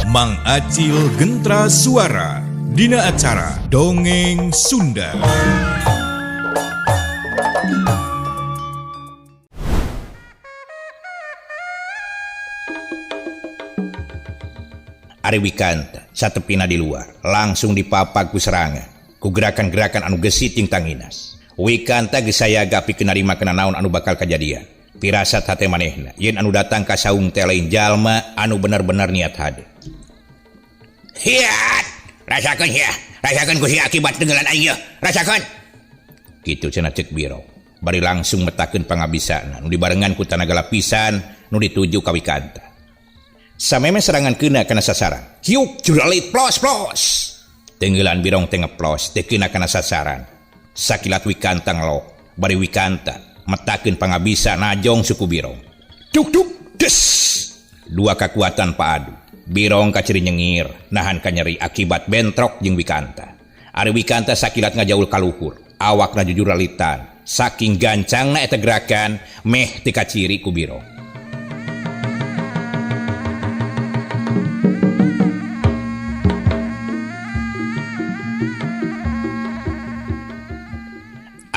Mang Acil Gentra Suara Dina acara Dongeng Sunda. Ari Wikanta satepina di luar langsung dipapag ku serangan ku gerakan-gerakan anu gesit jeung tanginas. Wikanta geus sayaga pikeun narima kana naon anu bakal kajadian. Pirasat hate manehna yen anu datang ka saung teh lain jalma anu bener-bener niat hade. Hiat, rasakeun sia, rasakeun ku sia akibat tenggelan aing ieu, rasakeun. Kitu cenah ceuk Biro. Bari langsung metakeun pangabisana nu dibarengan ku tanaga lapisan nu dituju ka Wikanta. Sameme serangan kena kana sasaran. Hiuk juralit plos plos. Tenggelan Birong teh ngeplos teu kena kana sasaran. Sakilat Wikanta ngelok, bari Wikanta metakeun pangabisa najong suku Birong. Duk duk des. Dua kakuatan paadu. Birong kaciri nyengir, nahan kanyeri akibat bentrok jeung Wikanta. Ari Wikanta sakilat ngajaul kaluhur, awakna jujuralitan. Saking gancangna eta gerakan meh teu kaciri ku Birong.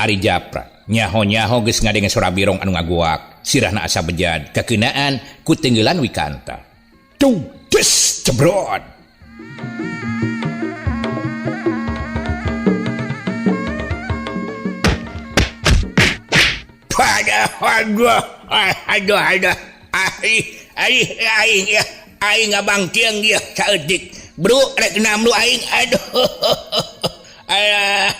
Ari Japra nyaho-nyaho geus ngadenge sora Birong anu ngaguak, sirahna asa bejad kakeunaan ku tenggelan Wikanta. Dung des jebrot. Aduh, aduh, aduh, aduh, aing, aing, aing, ya, aing ngabangkiang dia saeutik. Bro, rek namlu aing, aduh. Alah.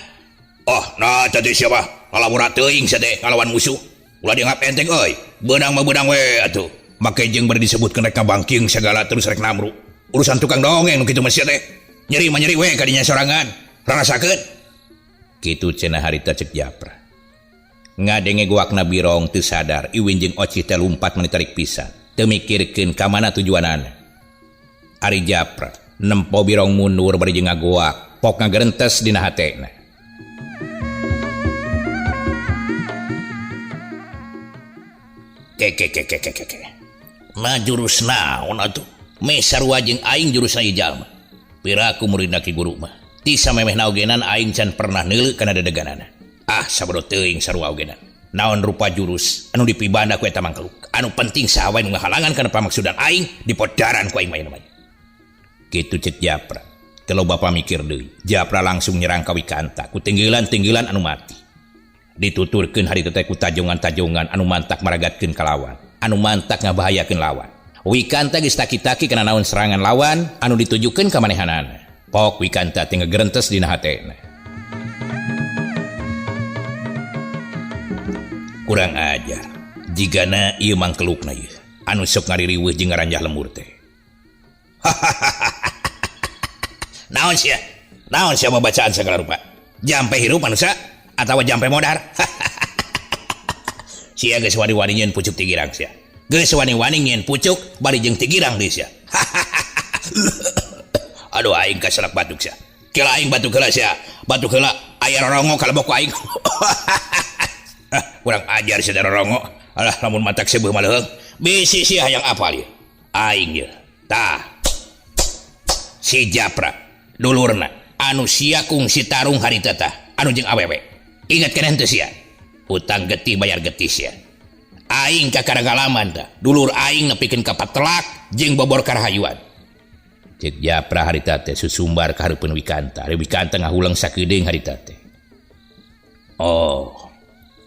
Oh, nah tadi siapa? Ngalamun teuing sia teh ngalawan musuh. Ulah dianggap enteng euy. Beunang mah beunang we atuh. Make jeung bari disebutkeun rek ngabangkiang segala terus rek namru. Urusan tukang dongeng nu kitu mah sia teh. Nyeri mah nyeri we ka dinya sorangan. Rarasakeun. Kitu cenah harita ceuk Japra. Ngadenge guakna Birong teu sadar Iwin jeung Ocih teh lumpat mani tarik pisan. Teu mikirkeun ka mana tujuanana. Ari Japra nempo Birong mundur bari jeung ngagoak, pok ngagerentes dina hatena. Ke ke ke ke ke ke ke. Nah jurus naon atuh? Meh sarua jeung aing jurusna ieu jalma. Piraku muridna ki guru mah. Ti samemehna ogenan aing can pernah neuleuh kana dedeganana. Ah sabodo teuing sarua ogenan. Naon rupa jurus anu dipibanda ku eta mangkeluk. Anu penting saha wae nu ngahalangan kana pamaksudan aing dipodaran ku aing mah ieu mah. Kitu ceuk Japra. Teu loba pamikir deui. Japra langsung nyerang ka Wikanta ku tenggelan-tenggelan anu mati. Dituturkeun harita teh ku tajongan-tajongan anu mantak maragatkeun ka lawan, anu mantak ngabahayakeun lawan. Wikanta geus taki-taki kana naon serangan lawan anu ditujukeun ka manehanana. Pok Wikanta teh ngagerentes dina hatena. Kurang ajar. Jigana ieu mangkelukna ieu anu sok ngaririweuh jeung ngaranjah lembur teh. Naon sia? Naon sia babacaan sagala rupa? Jampe hirup manusia atawa jampe modar? Sia geus wani-wani nyieun pucuk tigirang sia. Geus wani-wani nyieun pucuk bari jeung tigirang deui sia. Aduh aing kaselak batuk sia. Kela aing batuk heula sia. Batuk heula aya rorongo kalebok ku aing. Kurang ajar sia rorongo. Alah lamun matak seubeuh mah leuheung. Bisi sia hayang apal ieu. Aing ieu. Tah. Si Japra dulurna anu sia kungsi tarung harita tah anu jeung awewe. Ingat keneh teu sia? Utang getih bayar getih sia. Aing ka karagalaman tah dulur aing nepikeun ka patelak jeung bobor karahayuan. Ceuk Japra harita teh susumbar ka hareupeun Wikanta. Ari Wikanta ngahuleng sakedeung harita teh. Oh,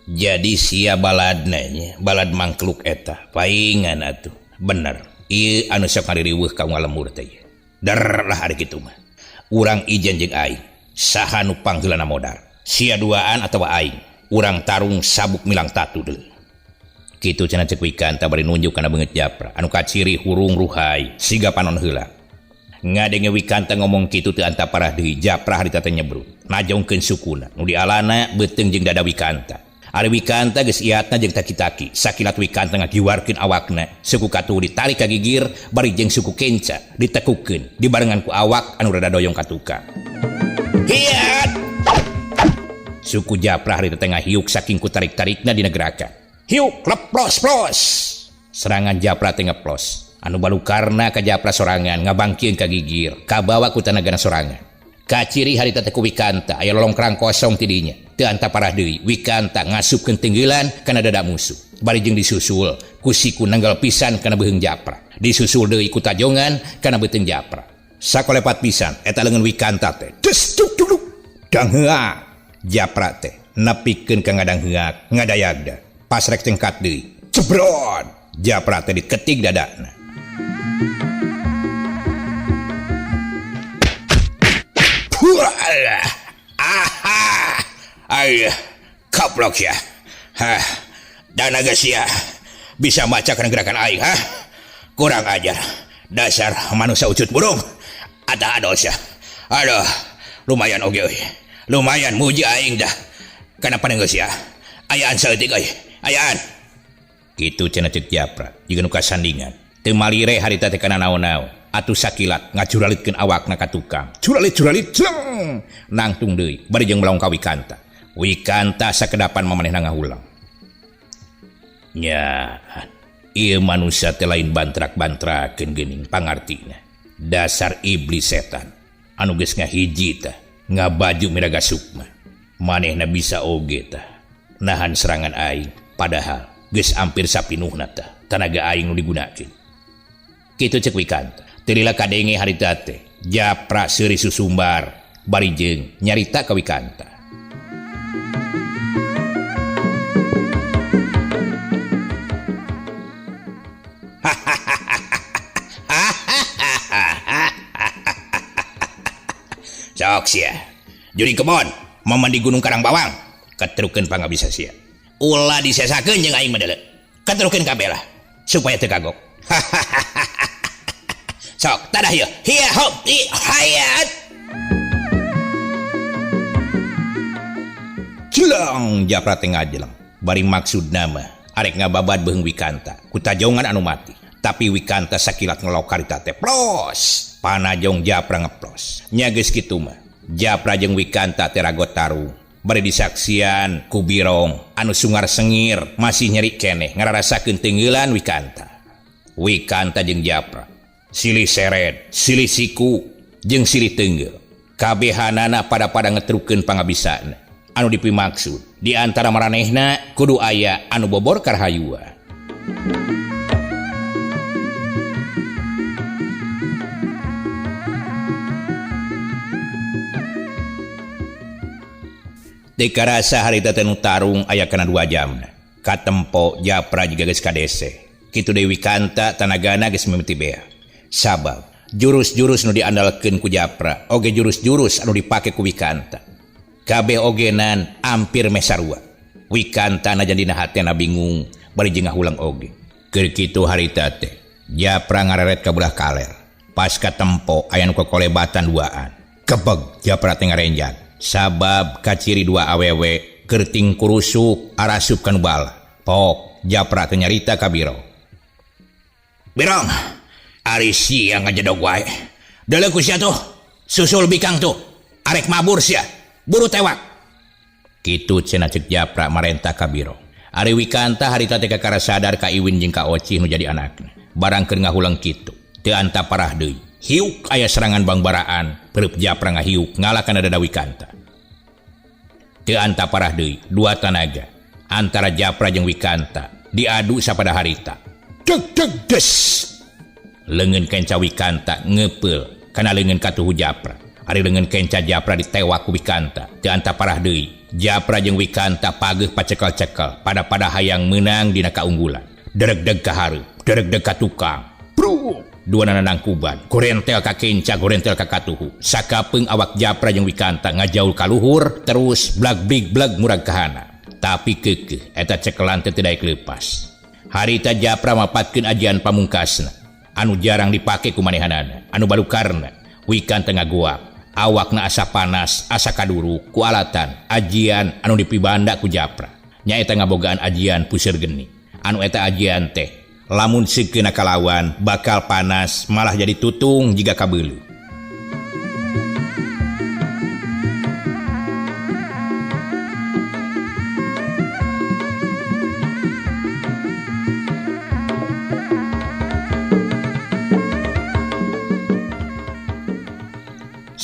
jadi sia baladna nya, balad mangkluk eta. Paingan atuh. Bener. Ieu anu sok ngaririweuh ka unggal lembur teh ieu. Der lah ari kitu mah. Urang ijen jeung aing. Saha nu pangheulana modar? Sia duaan atawa aing? Urang tarung sabuk milang tatu deui. Kitu cenah ceuk Wikanta bari nunjuk kana beungeut Japra anu kaciri hurung ruhai siga panon heula. Ngadenge Wikanta ngomong kitu teu antaparah deui Japra harita teh nyebrut. Najongkeun sukuna nu dialana beuteung jeung dada Wikanta. Ari Wikanta geus iatna jeung taki-taki. Sakilat Wikanta ngagiwarkeun awakna, suku katuhu ditarik ka gigir bari jeung suku kenca ditekukeun dibarengan ku awak anu rada doyong ka tukang. Hiat! Suku Japra harita teh ngahiuk saking ku tarik-tarikna dina gerakan. Hiuk leplos-plos. Serangan Japra teh ngeplos. Anu balukarna ka Japra sorangan ngabangkieun ka gigir, kabawa ku tanagana sorangan. Kaciri harita teh ku Wikanta aya lolongkrang kosong ti dinya. Teu antaparah deui, Wikanta ngasupkeun tenggelan kana dada musuh. Bari jeung disusul ku siku nanggal pisan kana beuheung Japra. Disusul deui ku tajongan kana beuteung Japra. Sakolepat pisan eta leungeun Wikanta teh. Des tuk tuk tuk. Dang heak. Japra teh nepikeun ka ngadang heak, ngadayagda. Pas rek cengkat deui. Cebrot. Japra teh diketik dadana. Aha. Ay, kaplok ya. Hah. Dan agak sia bisa maca kana gerakan aing, ha? Kurang ajar. Dasar manusia ucut burung. Ada adol sia. Aduh, lumayan oge euy. Lumayan muji aing dah. Kana panenggeus sia. Ayaan saeutik euy. Ayaan. Kitu cenah ceuk Japra, jiga nu kasandingan. Teu malire harita teh kana naon-naon. Atuh sakilat ngacuralitkeun awakna ka tukang. Curalit-curalit cleng. Nangtung deui bari jeung melong ka Wikanta. Wikanta sakedapan mamanehna ngahulang. Nya, ieu manusia teh lain bantrak-bantrakeun geuning pangartina. Dasar iblis setan anu geus ngahiji tah ngabaju miraga sukma. Manehna bisa oge tah nahan serangan aing padahal geus hampir sapinuhna tah tanaga aing nu digunakeun. Kitu ceuk Wikanta. Teu lila kadenge harita teh Japra seuri susumbar bari jeung nyarita ka Wikanta. Sok sia. Juri kebon, momen di Gunung Karang Bawang. Keterukeun pangabisa sia. Ulah disesakeun jeung aing mah deuleu. Keterukeun kabeh lah supaya teu kagok. Sok, tadah ieu. Hiya hop i hayat. Jeleng Japra teh ngajeleng. Bari maksudna mah arek ngababad beuheung Wikanta ku tajongan anu mati. Tapi Wikanta sakilat ngelok karita teh plos. Panajong Japra ngeplos. Nya geus kitu mah. Japra jeung Wikanta teh ragot tarung. Bari disaksian ku Birong anu sungar sengir masih nyeri keneh ngararasakeun teungeulan Wikanta. Wikanta jeung Japra silih seret, silih siku jeung silih teungeul. Kabehanana pada-pada ngetrukeun pangabisana. Anu dipimaksud di antara maranehna kudu aya anu bobor karhayua. Teu karasa harita teh nu tarung aya kana 2 jamna. Katempo Japra jiga geus kadese. Kitu deui Wikanta tanagana geus mimiti bea. Sabab jurus-jurus nu diandalkeun ku Japra oge jurus-jurus anu dipake ku Wikanta. Kabeh ogenan ampir meh sarua. Wikanta najan dina hatena bingung bari jeung ngahulang oge. Keur kitu harita teh Japra ngareret ka belah kaler. Pas katempo aya nu kokolebatan duaan. Kebeg Japra teh ngarenjang. Sabab kaciri dua awewe kerting kurusuk arasup kanu bala. Pok Japra teh nyarita ka Birong. Birong, ari sia ngajedog wae. Deuleu ku sia tuh, susul bikang tuh. Arek mabur sia, buru tewak. Kitu cenah ceuk Japra marentah ka Birong. Ari Wikanta harita teh kakara sadar ka Iwin jeung ka Ocih nu jadi anakna. Barang keur ngahulang kitu, teu antaparah deui. Hiuk aya serangan bangbaraan, pereup Japra ngahiuk ngalakan dada Wikanta. Teu antaparah deui, dua tanaga antara Japra jeung Wikanta diadu sapada harita. Deg deg des. Leungeun kenca Wikanta ngepeul kana leungeun katuhu Japra. Ari leungeun kenca Japra ditewak ku Wikanta. Teu antaparah deui, Japra jeung Wikanta pageuh pacekel-cekel pada-pada hayang meunang dina kaunggulan. Dereg-deg ka hareup, dereg-deg ka tukang. Bruk. Dua nana nangkuban, gorentel ka kenca, gorentel ka katuhu. Sakapeung awak Japra jeung Wikanta ngajaul ka luhur, terus blag blig blag murag kahana. Tapi keukeuh eta cekelan teh teu daek leupas. Harita Japra mapatkeun ajian pamungkasna anu jarang dipake ku manehanana, anu balukarna. Wikanta ngagoak, awakna asa panas, asa kaduruk ku alatan ajian anu dipibanda ku Japra. Nyaeta ngabogaan ajian puseur geni. Anu eta ajian teh lamun sikeuna kalawan bakal panas malah jadi tutung jiga kabeulu.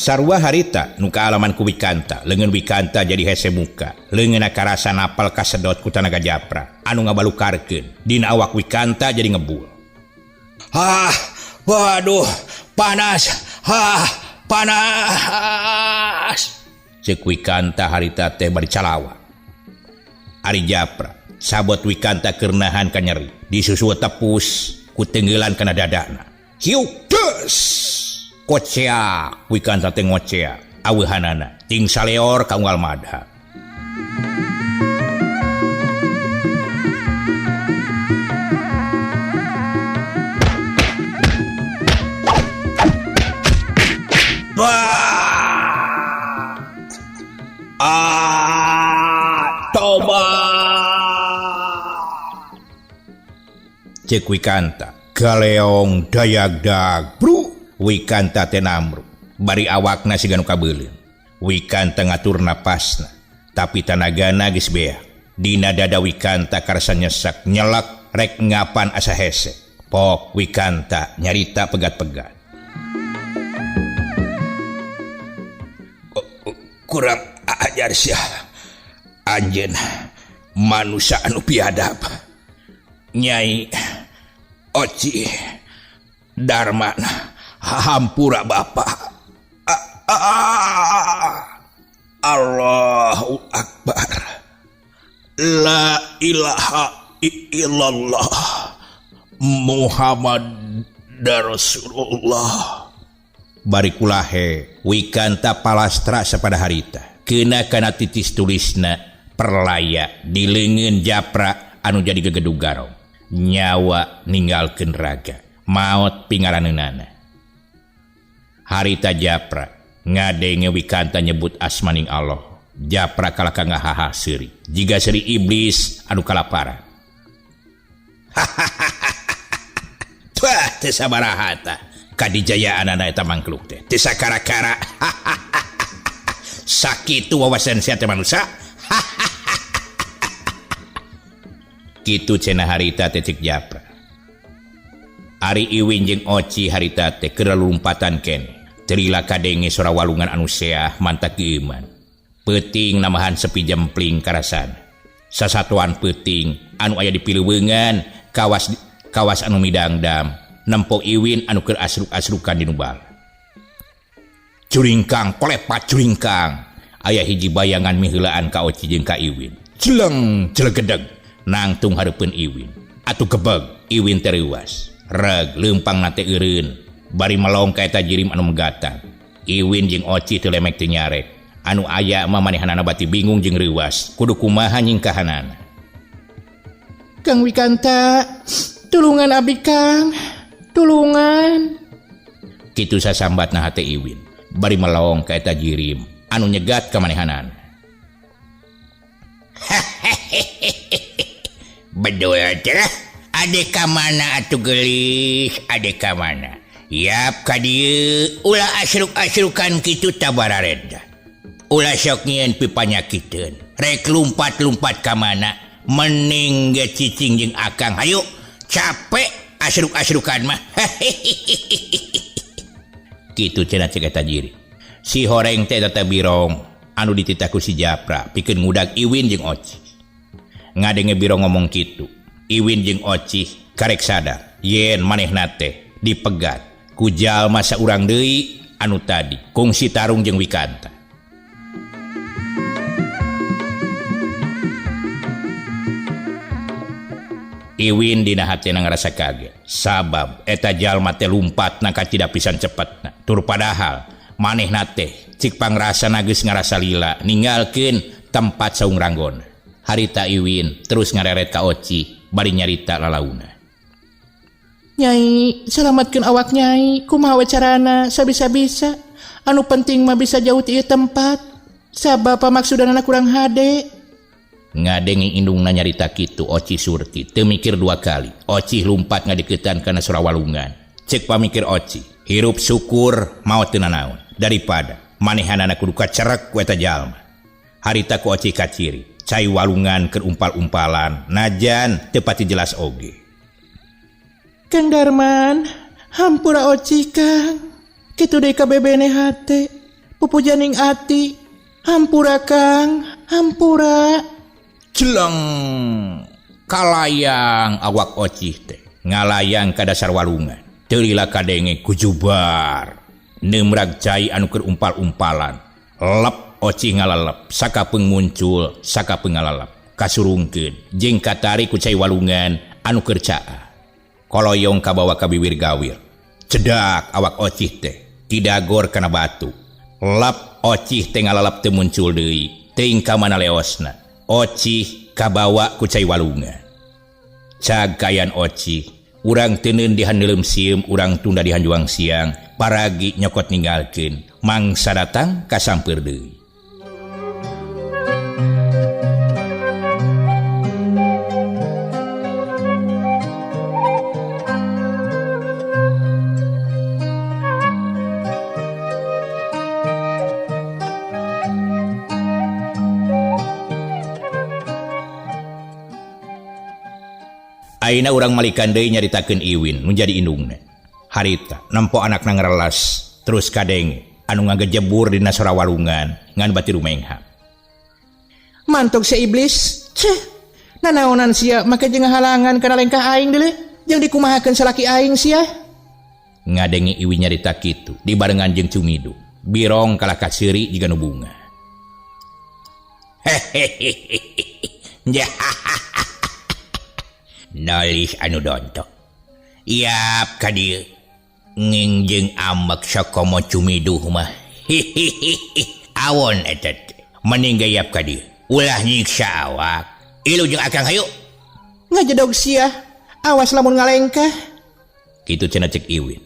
Sarua harita nu kaalaman ku Wikanta, leungeun Wikanta jadi hese muka. Leungeunna karasa napal kasedot ku tanaga Japra anu ngabalukarkeun. Dina awak Wikanta jadi ngebul. Hah, waduh, panas. Hah, panas. Ceuk Wikanta harita teh bari calawa. Ari Japra sabot Wikanta keur nahan ka nyeri, disusul tepus ku tenggelan kana dadana. Hiuk des. Koceak Wikanta teh ngoceak aweuhanana ting saleor ka unggal madha. Ah, toba. Ceuk Wikanta galeong dayagdag bru. Wikanta teh namruk bari awakna siga nu kabeuleum. Wikanta ngatur napasna tapi tanagana geus beak. Dina dada Wikanta karasa nyesek nyelek rek ngapan asa hese. Pok Wikanta nyarita pegat-pegat. Kurang ajar sia anjeun manusia anu piadab. Nyai Oci Darman hampura Bapak. Allahu Akbar. La ilaha illallah Muhammad Rasulullah. Bari kulahe Wikanta palastra sapada harita. Keuna kana titis tulisna perlaya di leungeun Japra anu jadi gegedug garong. Nyawa ninggalkeun raga, maot pingaraneunana. Harita Japra ngadenge Wikanta nyebut asmaning Allah. Japra kalaka ngahaha seuri, jiga seuri iblis anu kalaparan. Tuah teu sabaraha tah kadijayaanana eta mangkluk teh. Teu sakara-kara. Sakitu wawasan sia teh manusia. Kitu cenah harita teh cek Japra. Ari Iwin jeung Oci harita teh keur lumpatan keneh. Terila kadenge sora walungan anu seah mantak iman. Peuting namahan sepi jempling karasana. Sasatuan peuting anu aya di pileuweungan kawas kawas anu midangdam nempo Iwin anu keur asruk-asrukan di nu bala. Curingkang kolepat curingkang aya hiji bayangan miheulaan ka Oci jeung ka Iwin. Jeleng jelegedeg nangtung hareupeun Iwin. Atuh gebeg Iwin teh reuas. Reg leumpang na teh eureun bari melong ka eta jirim anu megatan. Iwin jeung Oci teu lemek teu nyarek. Anu aya mah manehanana bati bingung jeung reuas kudu kumaha nyingkahanana. Kang Wikanta, tulungan abdi Kang, tulungan. Kitu sasambatna hate Iwin bari melong ka eta jirim anu nyegat ka manehanana. Bedul teh ade ka mana atuh geulis, ade ka mana? Yap ka dieu ulah asruk-asrukan kitu tabarared. Ulah sok nyieun pipanyakiteun. Rek lumpat-lumpat ka mana? Mening ge cicing jeung akang. Hayu capek asruk-asrukan mah. Kitu cenah cek eta jiri. Si horeng teh tata birong anu dititah ku si Japra pikeun ngudag Iwin jeung Oci. Ngadenge birong ngomong kitu. Iwin jeung Oci karek sadar yen manehna teh dipegat ku jalma saurang deui anu tadi kungsi tarung jeung Wikanta. Iwin dina hatena ngarasa kaget sabab eta jalma teh lumpatna kacida pisan cepetna. Tur padahal manehna teh cik pangrasana geus ngarasa lila ninggalkeun tempat saung ranggona. Harita Iwin terus ngareret ka Oci bari nyarita lalauna. Nyai, selamatkeun awak Nyai, kumaha we carana sabisa-bisa. Anu penting mah bisa jauh ti ieu tempat. Sabab pamaksudanana kurang hade. Ngadenge indungna nyarita kitu Oci Surti teu mikir dua kali. Oci lumpat ngadeukeutan kana sora walungan. Ceuk pamikir Oci, hirup syukur maot teu nanaon daripada manehanana kudu kacerek ku eta jalma. Harita ku Oci kaciri, cai walungan keur umpal-umpalan najan teu pati jelas oge. Kang Darman, hampura Oci Kang. Kitu deui ka bebene hate. Pupujaning ati. Hampura Kang, hampura. Jeleng kalayang awak Ocih teh ngalayang ka dasar walungan. Teu lila kadenge kujubar. Neumrag cai anu keur umpal-umpalan. Lep Ocih ngalalep, sakapeung muncul, sakapeung ngalalep. Kasurungkeun jeung katarik ku cai walungan anu keur caah. Koloyong kabawa ka bibir gawir. Cedak awak Ocih teh tidagor kana batu. Lep Ocih teh ngalalep teu muncul deui. Teuing ka mana leosna. Ocih kabawa ku cai walungan. Cag kayan Ocih, urang teuneun dihaneuleum sieum, urang tunda dihanjuang siang, paragi nyokot ninggalkeun, mangsa datang kasampeur deui. Ayeuna urang malikan deui nyaritakeun Iwin nu jadi indungna. Harita nempo anakna ngarelas terus kadenge anu ngagejebur dina sora walungan ngan bati rumenghap. Mantok si iblis, ceh. Nanaonan sia make jeung ngahalangan kana lengkah aing deuleu, jeung dikumahakeun salaki aing sia. Ngadenge Iwin nyarita kitu dibarengan jeung Cumidu. Birong kalah kaseuri jiga nu bunga. Hehehe. Nalih anu dontok. Yap ka dieu. Nging jeung ambek sakomo Cumiduh mah. Hihihi. Awon eta teh. Mending gayap ka dieu. Ulah nyiksa awak. Ilu jeung akang hayu. Ngajedog sia. Awas lamun ngalengkah. Kitu cenah cek Iwin.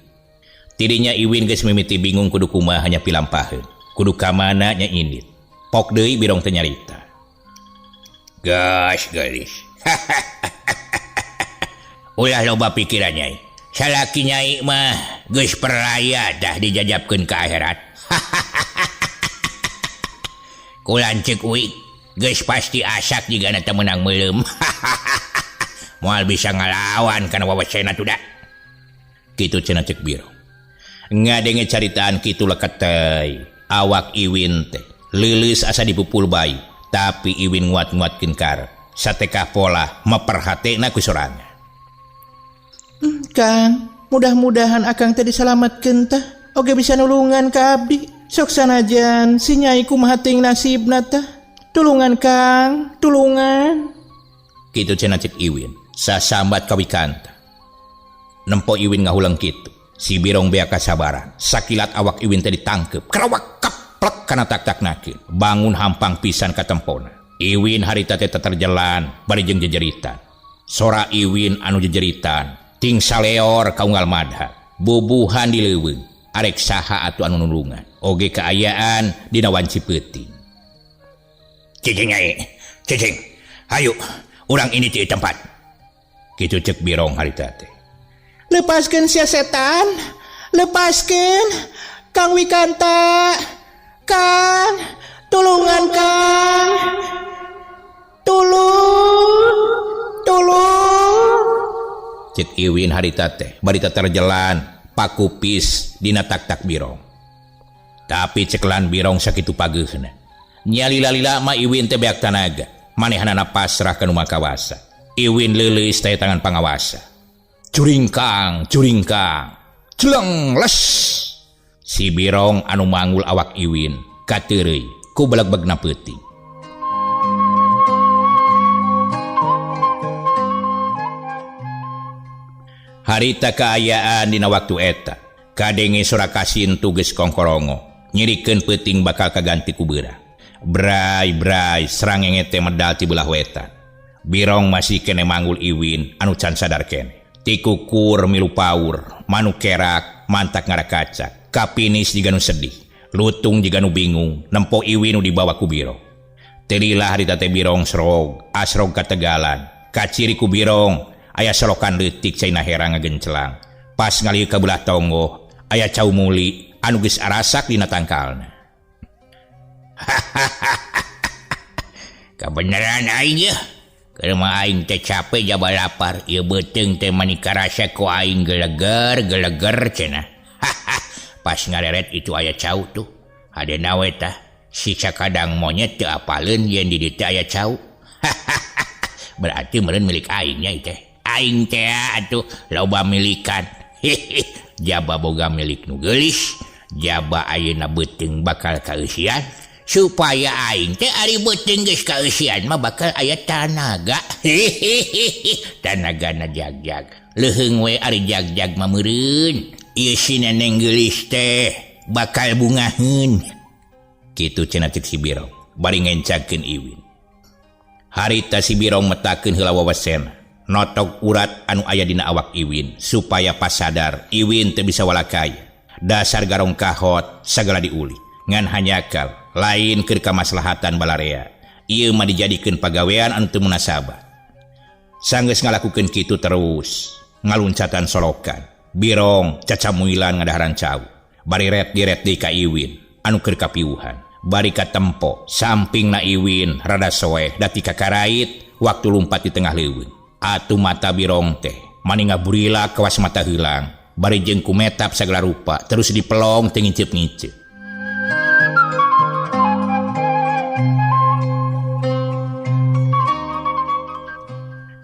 Tidinya Iwin geus mimiti bingung kudu kumaha nya pilampaheun. Kudu ka mana nya indit. Pok deui Birong teh nyarita. Gas geulis. Ulah loba pikiran nyai. Salaki nyai mah geus peraya dah dijajabkeun ka akhirat. Kulanceuk uing geus pasti asak jigana teu meunang meuleum. Moal bisa ngalawan kana wawasena tuh da. Kitu cenah cek Birong. Ngadenge caritaan kitu leketeuy. Awak Iwin teh leuleus asa dipupul bayi, tapi Iwin nguat-nguatkeun karep. Satekah pola meperhatena ku sorangan. Kang, mudah-mudahan akang teh disalametkeun tah. Oge bisa nulungan ka abdi. Sok sanajan si nyai kumaha teuing nasibna tah. Tulungan Kang, tulungan. Kitu cenah cek Iwin, sasambat ka Wikanta. Nempo Iwin ngahulang kitu. Si Birong bea kasabaran. Sakilat awak Iwin teh ditangkep. Kerawak keplek kana tak-tak nakeun. Bangun hampang pisan ka tempona. Iwin harita teh teterjelan bari jeung jejeritan. Sora Iwin anu jejeritan ting saleor ka unggal madha. Bubuhan di leuweung arek saha atuh anu nulungan. Oge kaayaan dina wanci peuting. Cicing nyai, cicing. Hayu, urang ini ti tempat. Kitu cek Birong harita teh. Lepaskeun sia setan. Lepaskeun Kang Wikanta. Kang, tulungan Kang. Tulung. Tulung. Cek Iwin harita teh bari terjelan pakupis dina tak-tak Birong. Tapi ceklan Birong sakitu pageuhna. Nya lila-lila mah Iwin teh beak tanaga. Manehanana pasrah ka nu makawasa. Iwin leuleus teh tangan pangawasa. Curingkang, curingkang. Celeng les. Si Birong anu manggul awak Iwin kateureuy ku belegbegna peuting. Harita kaayaan dina waktu eta, kadenge sora kasin tuges kongkorongo, nyirikeun peuting bakal kaganti ku beurang. Bray-bray srangenge teh medal ti belah wetan. Birong masih kene manggul Iwin anu can sadar kene. Tikukur milu paur, manu kerak, mantak ngarakacak, kapinis jiga nu sedih, lutung jiga nu bingung, nempo Iwin nu dibawa ku Birong. Teu lila harita teh Birong srog, asrog ka Tegalan, kaciri ku Birong, aya solokan leutik caina herang ngagencelang. Pas ngalieu ka belah tonggoh, aya cau muli anu geus arasak dina tangkalna. Kabeneran aing yeuh. Keur mah aing teh capek jaba lapar, ieu beuteung teh mani karasa ku aing geleger geleger cenah. Pas ngareret itu aya cau tuh. Hadena we tah si cakadang monyet teu apaleun yen di dieu teh aya cau. Berarti meureun milik aing nya teh. Aing teh atuh loba milikan. Jaba boga milik nu geulis, jaba ayeuna beuteung bakal kaeusian supaya aing teh ari beuteung geus kaeusian mah bakal aya tanaga. Tanagana jagjag. Leuheung we ari jagjag mah meureun. Ieu si neneng geulis teh bakal bungaheun. Kitu cenah cek si Birong bari ngencagkeun Iwin. Harita si Birong metakeun heula wawasena. Notok urat anu aya dina awak Iwin supaya pasadar Iwin teu bisa walakaya. Dasar garong kahot sagala diulik. Ngan hanyakal lain keur kamaslahatan balarea. Ieu mah dijadikeun pagawean anu teu munasabah. Sanggeus ngalakukeun kitu terus ngaluncatan solokan. Birong cacamuilan ngadaharan cau. Bari ret diret deui ka Iwin anu keur kapiuhan. Bari katempo sampingna Iwin rada soeh dati kakarait waktu lumpat di tengah leuweung. Atuh mata Birong teh mani ngaburila kawas mata heulang bari jeung kumetap sagala rupa terus dipelong teu nginceup-nginceup.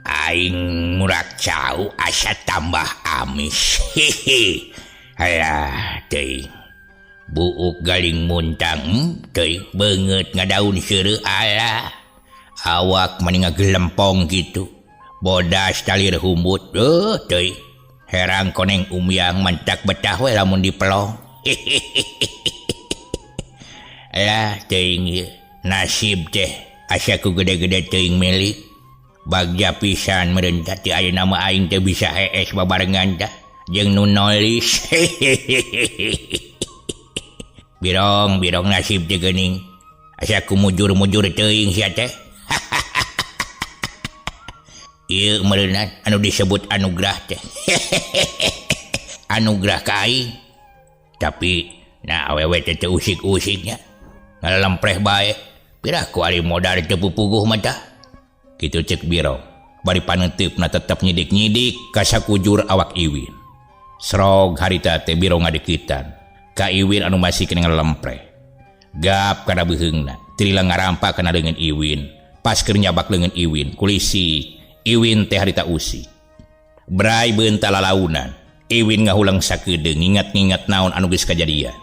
Aing ngurak cau asa tambah amis. Hehe. Halah teuing. Buuk galing muntang teuing beungeut ngadaun seureuh alah. Awak mani ngagelempong kitu. Bodas talir humbut teuing. Herang koneng umyang mantak betah we lamun dipelong. Lah teuing ieu nasib teh asa ku gede-gede teuing milik. Bagja pisan meureun teh ti ayeuna mah aing teh bisa hees babarengan tah jeung nu nolis. Birong birong nasib teh geuning. Asa ku mujur-mujur teuing sia teh. Ieu meureunnan anu disebut anugerah teh. Anugerah ka aing. Tapi nah awewe teh teu usik-usiknya. Ngalempreh bae. Pirah ku ari modal teu pupuguh mah tah. Kitu cek Birong. Bari paneuteup tetep nyidik-nyidik ka sakujur awak Iwin. Srog harita teh Birong ngadeukeutan ka Iwin anu masih keneh ngalempreh. Gap kana beuheungna, tilila ngarampa kana leungeun Iwin. Pas keur nyabak leungeun Iwin, kulisi Iwin teh harita usik. Bray beunta lalaunan, Iwin ngahulang sakedeung ngingat-ngingat naon anu geus kajadian.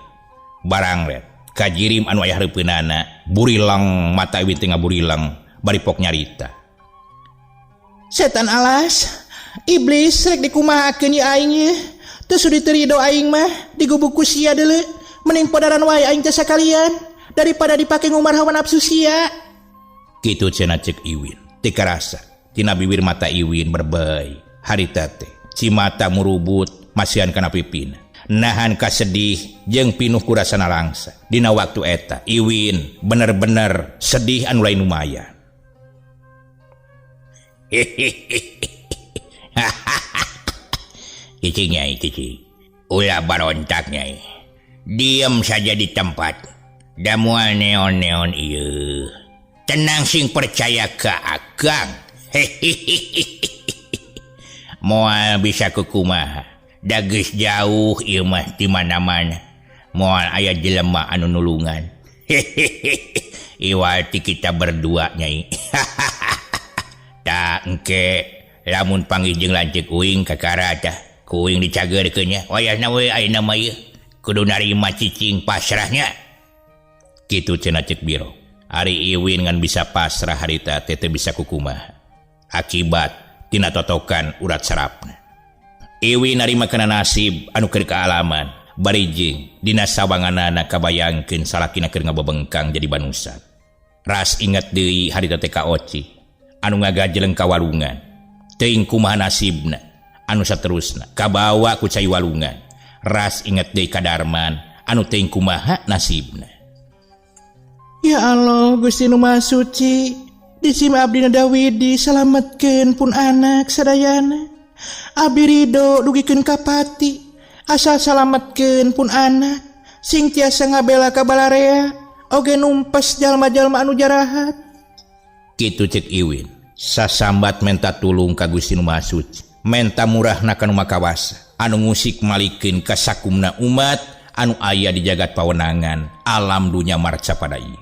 Barang ret, kajirim anu aya hareupeunana, burilang mata Iwin teh ngaburilang bari pok nyarita. Setan alas, iblis rek dikumahakeun ieu aing ieu. Teu sudi teu rido aing mah digubuk ku sia deuleu. Mending podaran wae aing teh sakalian daripada dipake ngumar hawa nafsu sia. Kitu cenah cek Iwin. Teu karasa tina bibir mata Iwin berbei harita teh cimata murubut masihan kana pipina. Nahan kasedih jeung pinuh ku rasana langsa. Dina waktu eta Iwin bener-bener sedih anu lain lumayan. Cicing nyai, cicing. Ulah barontak nyai. Diam saja di tempat. Da moal neon-neon ieu. Tenang sing percaya ka akang. Moal bisa kukumaha. Da geus jauh ieu mah di mana-mana. Moal aya jelema anu nulungan. Iwal ti kita berdua nyai. Tak engke lamun panggih jeung lanceuk uing kakara tah ku uing dicageurkeun nya. Wayahna we ayeuna mah ieu kudu narima cicing pasrahnya. Kitu cenah cek Biro. Ari Iwin ngan bisa pasrah harita teh teu bisa kukumaha. Akibat tina totokan urat sarapna. Iwin narima kana nasib anu keur kaalaman bari jeung dina sawanganana kabayangkeun salakina keur ngabebengkang jadi banusan. Ras inget deui harita teh ka Oci anu ngagajeleng ka walungan. Teuing kumaha nasibna anu saterusna kabawa ku cai walungan. Ras inget deui ka Darman anu teuing kumaha nasibna. Ya Allah Gusti nu Maha Suci, disim abdi Dawidi salametkeun pun anak sadayana. Abdi ridho dugikeun ka pati, asal salametkeun pun anak sing tiasa ngabela ka balarea oge numpes jalma-jalma anu jarahat. Kitu cek Iwin sasambat menta tulung ka Gusti nu Maha Suci, menta murahna ka nu Maha Kawasa anu ngusik malikeun ka sakumna umat anu aya di jagat pawenangan alam dunya marcapada ieu.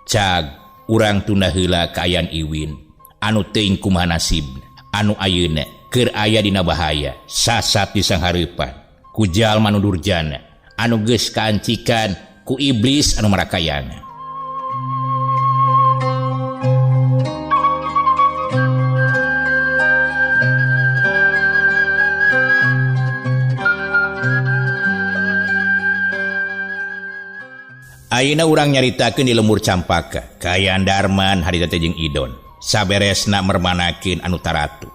Cag urang tunda heula kaayaan Iwin anu teuing kumaha nasibna anu ayeuna keur aya dina bahaya sasat di sanghareupan ku jalma nu durjana anu geus kaancikan ku iblis anu marakayangan. Ayeuna urang nyaritakeun di lembur Campaka kaayaan Darman harita teh jeung Idon saberesna mermanakeun anu taratu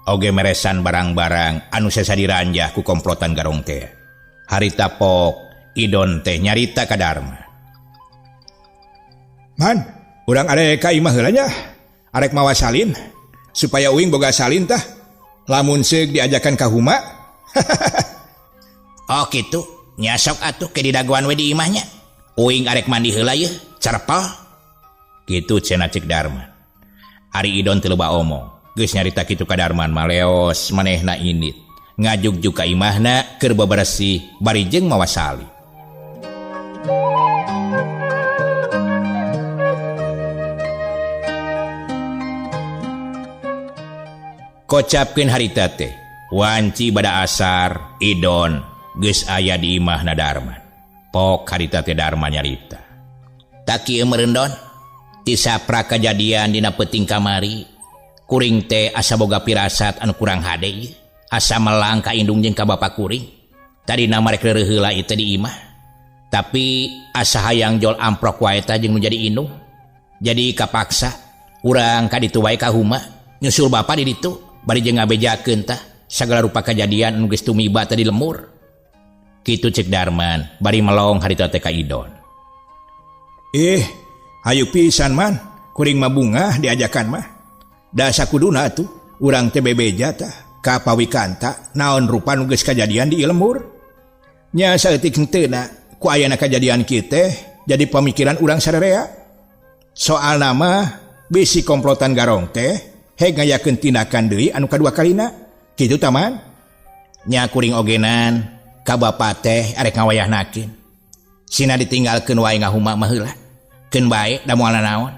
oge meresan barang-barang anu sesa diranjah ku komplotan garong teh. Harita pok Idon teh nyarita ka Darman. Man, urang arek ka imah heula nya. Arek mawa salin supaya uing boga salin tah. Lamun seuk diajakan ka huma. Oh kitu, nya sok atuh ke didagoan we di imahnya. Uing arek mandi heula yeuh, carepel. Kitu cenah cek Darman. Ari Idon teu loba omong. Geus nyarita kitu ka Darman maleos manehna indit. Ngajugjug ka imahna keur beberesih bari jeung mawa sali. Kocapkeun harita teh, wanci bada asar Idon geus aya di imahna Darman. Pok harita teh Darman nyarita. Tak kieu meureun Don, ti sapra kajadian dina peuting kamari, kuring teh asa boga pirasat anu kurang hade ieu. Asa melang ka indung jeung ka bapa kuring. Tadina marek reureuh heula ieu teh di imah. Tapi asa hayang jol amprok wae tah jeung nu jadi indung. Jadi kapaksa urang ka ditu wae ka huma, nyusul bapa di ditu bari jeung ngabejakeun tah sagala rupa kajadian anu geus tumiba teh di lemur. Kitu cek Darman bari melong harita teh ka Idon. Ih, hayu pisan man, kuring mah bungah diajakan mah. Da sakuduna atuh urang teh bebeja tah ka pawikanta naon rupa nu geus kajadian di lembur. Nya saeutik henteuna ku ayana kajadian kieu teh jadi pamikiran urang sararea. Soalna mah bisi komplotan garong teh heg ngayakeun tindakan deui anu kadua kalina. Kitu taman. Nya kuring ogenan ka bapa teh arek ngawayahnakeun. Sina ditinggalkeun wae ngahuma mah heula. Keun bae da moal nanaon.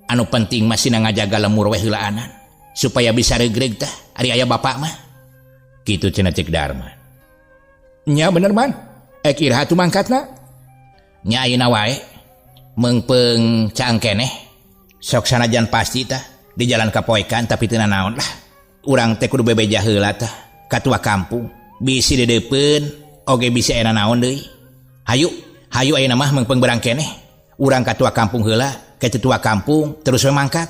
Anu penting mah sina ngajaga lemur we heulaanan supaya bisa regreg tah ari aya bapak mah. Kitu cenah cek Darman. Nya bener man. Ek iraha tu mangkatna? Nya ayeuna wae meungpeung caang keneh. Sok sanajan pasti tah di jalan kapoekan tapi teu nanaon lah. Urang teh kudu bebeja heula tah ka tua kampung. Bisi dedeupeun oge bisa aya naon deui. Hayu, hayu ayeuna mah meungpeung berang keneh. Urang ka tua kampung heula, ka tua kampung terus we mangkat.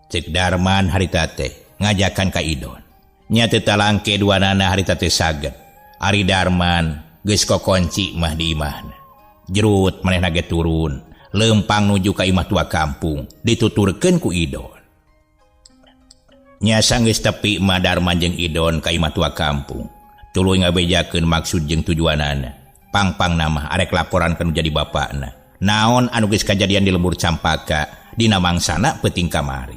Cek Darman harita teh ngajakan ka Idon. Nya teu talangke duanana harita teh saged. Ari Darman geus kokonci mah di imahna. Jerut manehna ge turun, leumpang nuju ka imah tua kampung, dituturkeun ku Idon. Nya sanggeus tepi mah Darman jeung Idon ka imah tua kampung. Tuluy ngabejakeun maksud jeung tujuanana. Pangpang mah arek laporan ka nu jadi bapakna. Naon anu geus kajadian di lembur Campaka dina mangsana peuting kamari.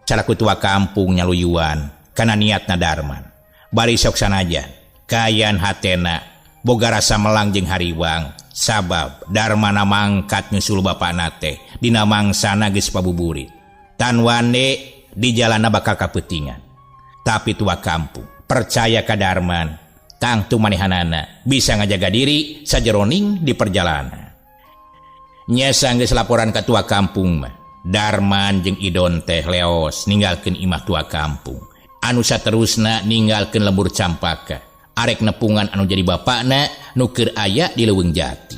Salaku tua kampung nyaluyuan kana niatna Darman. Bari sok sanajan kayan hatena boga rasa melang jeung hariwang sabab Darmana mangkat nyusul bapakna teh dina mangsana geus pabuburit. Tan wande di jalanna bakal kapeutingan. Tapi tua kampung percaya ka Darman, tangtu manehanana bisa ngajaga diri sajeroning di perjalanan. Nya sanggeus laporan ka tua kampung mah, Darman jeung Idon teh leos ninggalkeun imah tua kampung. Anu saterusna ninggalkeun lembur Campaka. Arek nepungan anu jadi bapakna nu keur aya di Leuweung Jati.